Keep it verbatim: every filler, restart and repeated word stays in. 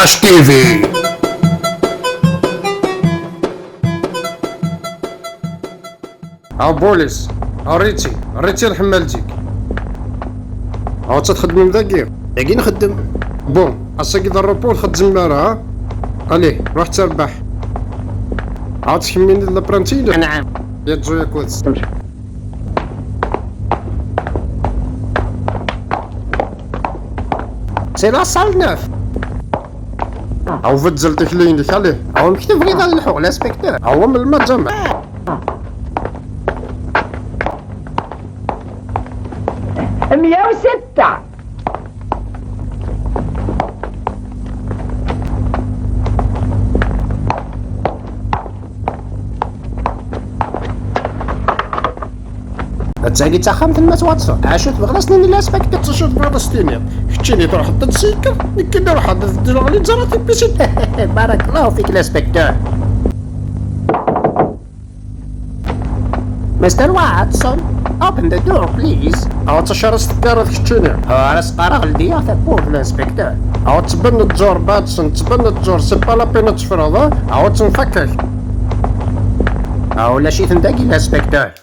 T V. Aw bulis, aw Ritsi, Ritsi lḥemmal-ik. Aw ad txeddmem dagi? Dagi nxeddem. Bon, ass-agi d rrupu ur txeddmem ara, ha? Allez, ruḥ terbeḥ. Aw tkemmini d l'apprenti-inek? Anɛam. Yeǧǧu yakk-tt. C'est la salle neuf. Aw beddel tikli-inek, allez. Aw amek tebɣiḍ ad lḥuɣ, l'inspecteur? Aw am lmaǧama. مية وستة. D tagi d taxxamt n Mass Watson. Acu tebɣiḍ ad s-nini l'inspecteur? Acu tebɣiḍ ad s-tiniḍ? Keččini truḥeḍ ad tsikkeḍ, nekkini ruḥeɣ ad beddleɣ les arrêtés. Barakallahu fik l'inspecteur. Mister Watson, open the door, please. Aw ttac ara s-tekkariḍ keččini? Ur as-qqareɣ ldiya tawwurt, l'inspecteur. Aw ttben ttjur Watson, ttben ttjur, c'est pas la peine ad teffreḍ, ha? Aw ttenfakek. Aw ulac-iten dagi, l'inspecteur.